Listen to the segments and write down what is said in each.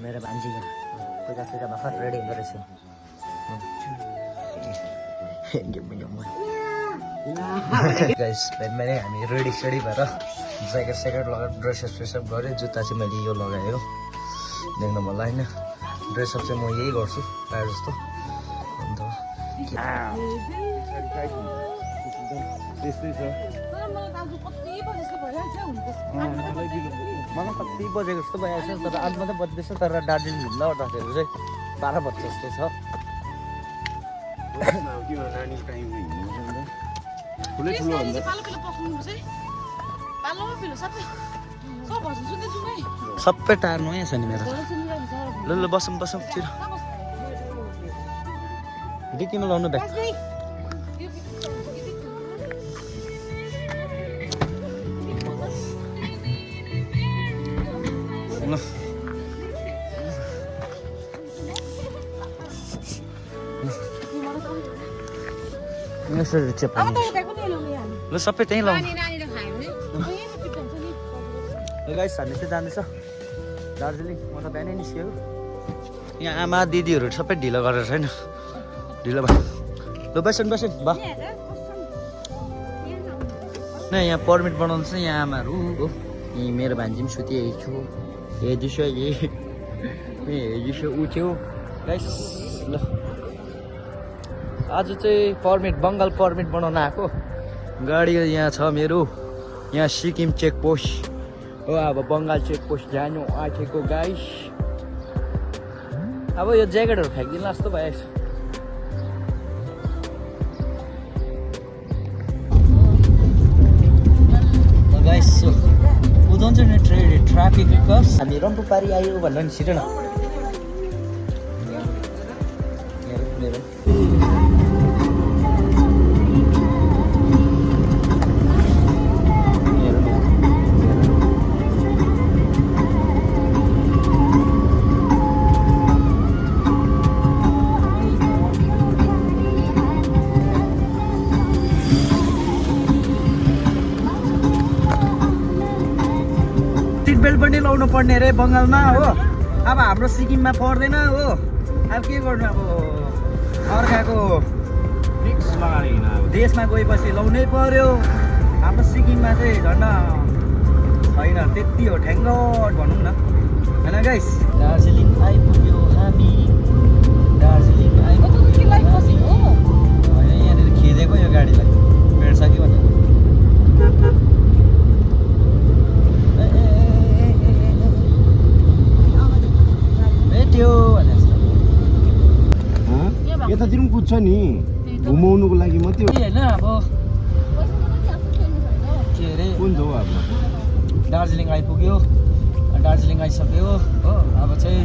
मेरो भान्जीको पूजा भर्खर रेडी गरेछु गाइस मैले हामी रेडी भएर ज्याकेट लगाएर ड्रेसअप गरेँ जुत्ता चाहिँ मैले यो लगायो देख्नु होला होइन ड्रेसअप चाहिँ म यही गर्छु प्रायः जस्तो अन्त मलाई कति बजेको जस्तो भइरहेको छ तर 8 मात्रै बज्दैछ तर दार्जिलिङ घुम्न आउँदाखेरि चाहिँ 12 बज्छ जस्तो छ सबै टायर नयाँ छ नि मेरो ल बसौँ छिटो डिक्कीमा लाउनु ब्याग ल सबै त्यहीँ लाउनु गाइस हामी चाहिँ जाँदैछ दार्जिलिङ म त बिहानै निस्केको यहाँ आमा दिदीहरू सबै ढिलो गरेर छैन ढिलो भयो ल बसन बा न यहाँ पर्मिट बनाउनु छ यहाँ आमाहरू हो यहीँ मेरो भान्जी पनि सुतिएको छु हेजिसो उठ्यो गाइस ल आज चाहिँ पर्मिट बङ्गाल पर्मिट बनाउन आएको गाडी यहाँ छ मेरो यहाँ सिक्किम चेकपोस्ट हो अब बङ्गाल चेकपोस्ट जानु आँटेको गाइस अब यो ज्याकेटहरू फ्याँकिदिनु जस्तो भएको छ गाइस उदाउँछ नि ट्राफिक हामी रम्फू पारी आयो भनेर नि छिटो न बेल्ट पनि लाउनु पर्ने अरे बङ्गालमा हो अब हाम्रो सिक्किममा पर्दैन हो अब के गर्नु अब अर्काको देशमा गएपछि लाउनै पर्यो हाम्रो सिक्किममा चाहिँ झन् छैन त्यति हो ठ्याङ्गट भनौँ न होइन गाइस दार्जिलिङ आइपुग्यो हामी दार्जिलिङ आइपुग्यो होइन यहाँनिर खिचेको यो गाडीलाई भेट्छ कि भनेर यतातिर पनि कुद्छ नि घुमाउनुको लागि मात्रै होइन अब के अरे कुन हो अब दार्जिलिङ आइपुग्यो दार्जिलिङ आइसक्यो हो अब चाहिँ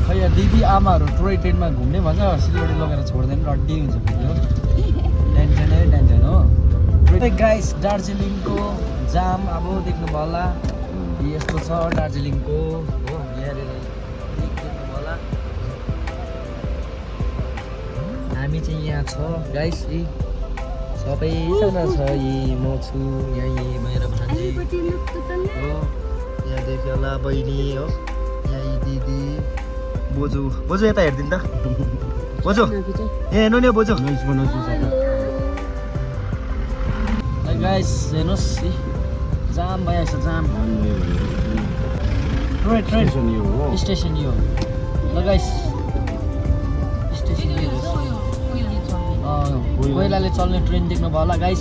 खै दिदी आमाहरू टोय ट्रेनमा घुम्ने भन्छ सिलगढी लगेर छोड्दैन रड्डी हुन्छ फेरि हो टेन्सन हो गाइस दार्जिलिङको जाम अब देख्नुभयो होला यस्तो छ दार्जिलिङको हो यहाँनिर देख्नु होला हामी चाहिँ यहाँ छ गाइस यी सबैजना छ यी म छु यहाँ मेरो भान्जी हो यहाँ देख्यो होला बहिनी हो यहाँ दिदी बोजू यता हेरिदिनु त बोजू ए हेर्नु नि बोजू गाइस हेर्नुहोस् जाम भइरहेछ जाम स्टेसन यो ल गाइस कोइलाले चल्ने ट्रेन देख्नु भयो होला गाइस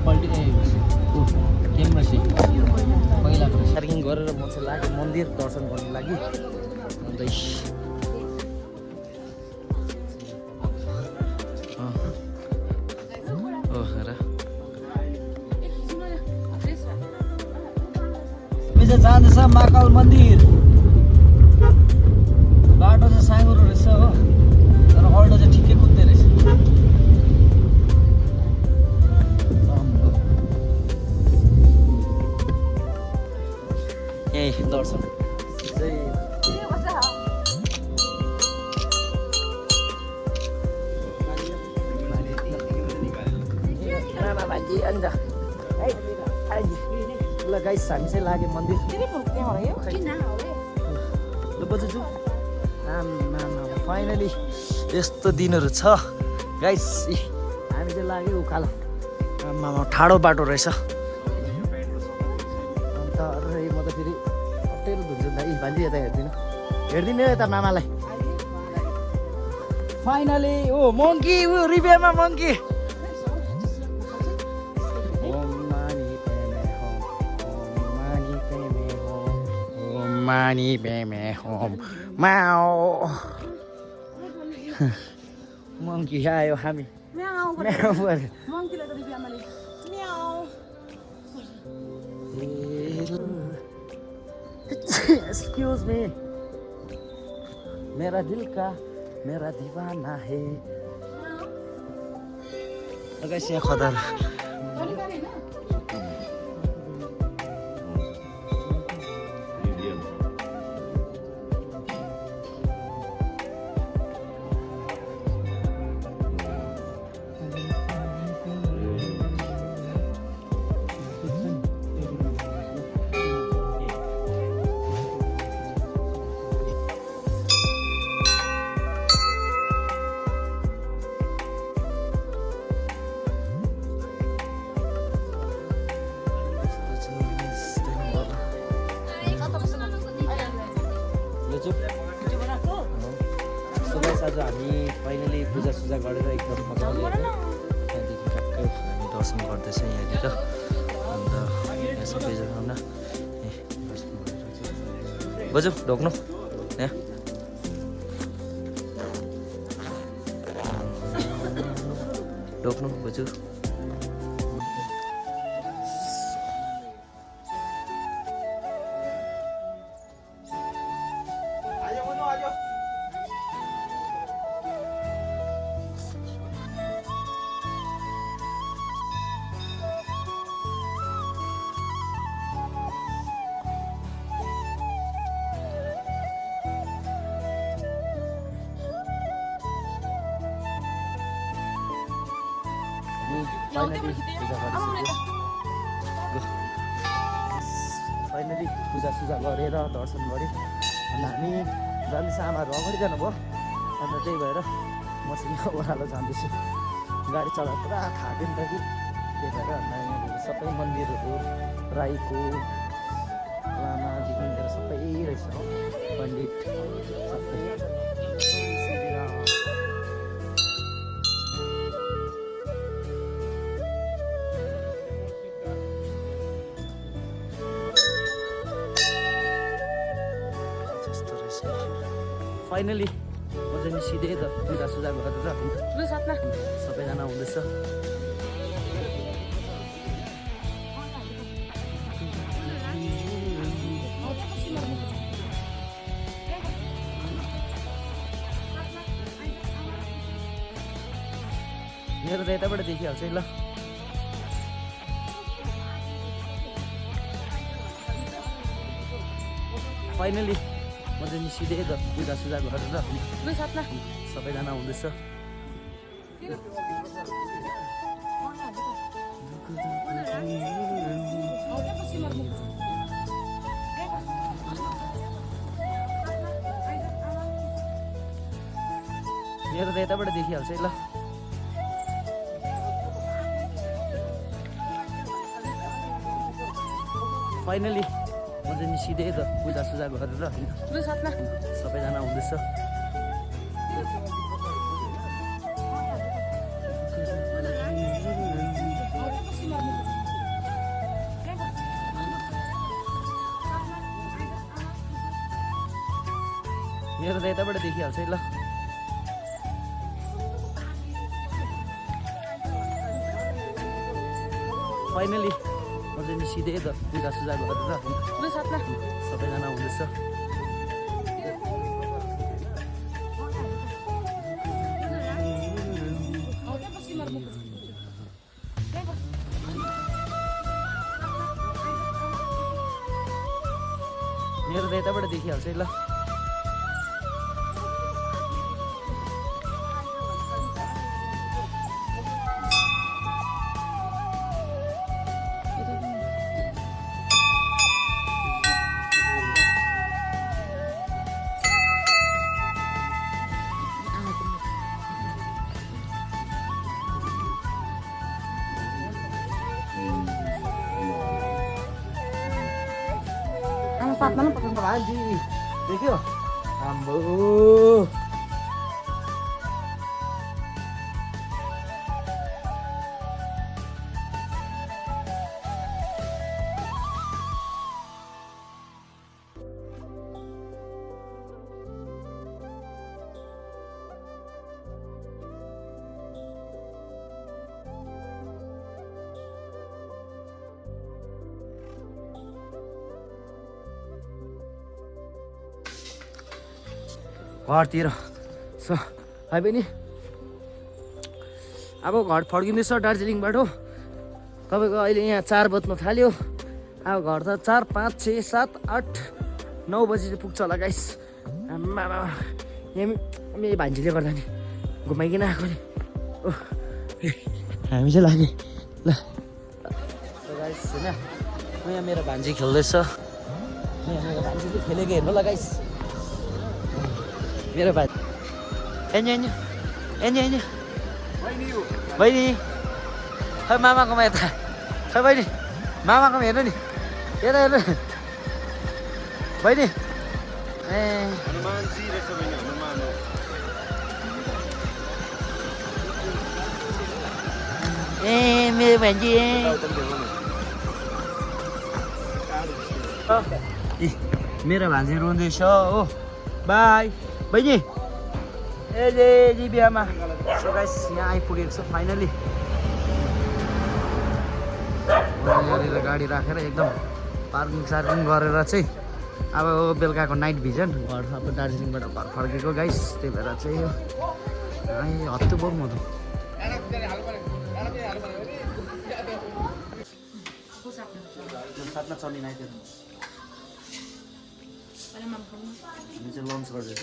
पल्टिरहेको पहिलाको पार्किङ गरेर म चाहिँ लाग्यो मन्दिर दर्शन गर्नु लागि अन्त जाँदैछ महाकाल मन्दिर बाटो चाहिँ साँगुरो रहेछ हो तर अल्टो चाहिँ ठिकै कुद्दै रहेछ यही दर्शन ल गाइस हामी चाहिँ लाग्यो मन्दिर बजेछु फाइनली यस्तो दिनहरू छ गाइस हामी चाहिँ लाग्यो उकालो आमामा ठाडो बाटो रहेछ अन्त म त फेरि अप्ठ्यारो धुन्छु दाइ भान्जी यता हेरिदिनु यता मामालाई फाइनली ओ मङ्की ऊ रिभ्यूमा monkey Money, baby, home. Meow. Monkey, ayo हामी. Meow. Meow. Monkey ले तो दिव्या मली. Meow. Excuse me. मेरा दिल का मेरा दीवाना है. अगर से खदर. आज हामी फाइनली पूजासुजा गरेर एकदम मजाले त्यहाँदेखि टक्कै हामी दर्शन गर्दैछ यहाँनिर अन्त यहाँ सबैजना बजु ढोक्नु यहाँ ढोक्नु बजु फाइनली पूजासुजा गरेर दर्शन गऱ्यो अन्त हामी जाँदैछ आमाहरू अगाडि जानुभयो अन्त त्यही भएर म चाहिँ ओह्रालो जाँदैछु गाडी चलाएर पुरा खाएको नि त कि त्यही भएर अन्त यहाँनिर सबै मन्दिरहरू राईको लामादेखि लिएर सबै रहेछ हो पण्डित सबै फाइनली म चाहिँ निस्किँदै त पूजासुजा गरेर सबैजना हुँदैछ मेरो त यताबाट देखिहाल्छ है ल फाइनली म चाहिँ निस्किँदै त पूजासुजा गरेर सबैजना हुँदैछ मेरो त यताबाट देखिहाल्छ है ल फाइनली म चाहिँ निस्किँदै त पूजासुजा गरेर सबैजना हुँदैछ मेरो त यताबाट देखिहाल्छ है ल फाइनली म चाहिँ निस्किँदै त पूजासुजा गरेर सबैजना हुँदैछ मेरो त यताबाट देखिहाल्छ है ल हातमा पनि पक्राउनु भान्जी देख्यो आम्बो घरतिर सो है बहिनी अब घर फर्किँदैछ दार्जिलिङबाट तपाईँको अहिले यहाँ 4 बज्न थाल्यो अब घर त 4, 5, 6, 7, 8, 9 बजी चाहिँ पुग्छ होला गाइस आम्मामा यहाँ मेरो भान्जीले गर्दा नि घुमाइकन आएको नि हामी चाहिँ लाग्यो ल गाइस होइन यहाँ मेरो भान्जी खेल्दैछ यहाँ मेरो भान्जीले खेलेको हेर्नु ल गाइस मेरो भाइ एन्यो बहिनी खै मामाकोमा यता खै बहिनी मामाकोमा हेर्नु नि यता हेर्नु बहिनी ए मेरो भान्जी मेरो भान्जी रुँदैछ हो बाई बहिनी ए जी बिहामा सो गाइस यहाँ आइपुगेको छ फाइनली यहाँनिर गाडी राखेर एकदम पार्किङ सार्किङ गरेर चाहिँ अब बेलुकाको नाइट भिजन घर अब दार्जिलिङबाट घर फर्केको गाइस त्यही भएर चाहिँ हत्तु बोक म त साथमा चलिन आइदियो हामी चाहिँ लन्च गर्दैछ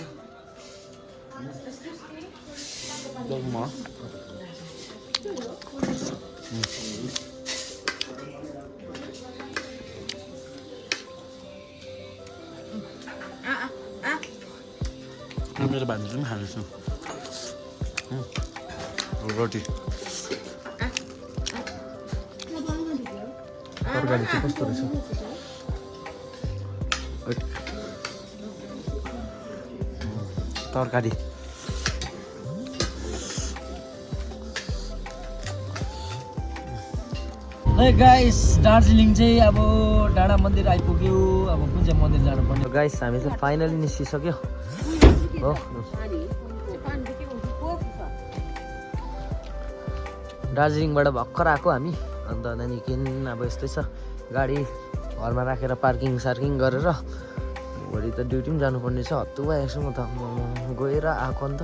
मेरो भान्जी पनि खाँदैछु रोटी तरकारी चाहिँ कस्तो रहेछ तरकारी है गाइस दार्जिलिङ चाहिँ अब डाँडा मन्दिर आइपुग्यो अब कुन चाहिँ मन्दिर जानुपर्ने गाइस हामी चाहिँ फाइनली निस्किसक्यो हो दार्जिलिङबाट भर्खर आएको हामी अन्त त्यहाँदेखि अब यस्तै छ गाडी घरमा राखेर पार्किङ सार्किङ गरेर भोलि त ड्युटी पनि जानुपर्ने छ हत्तु आएछु म त गएर आएको अन्त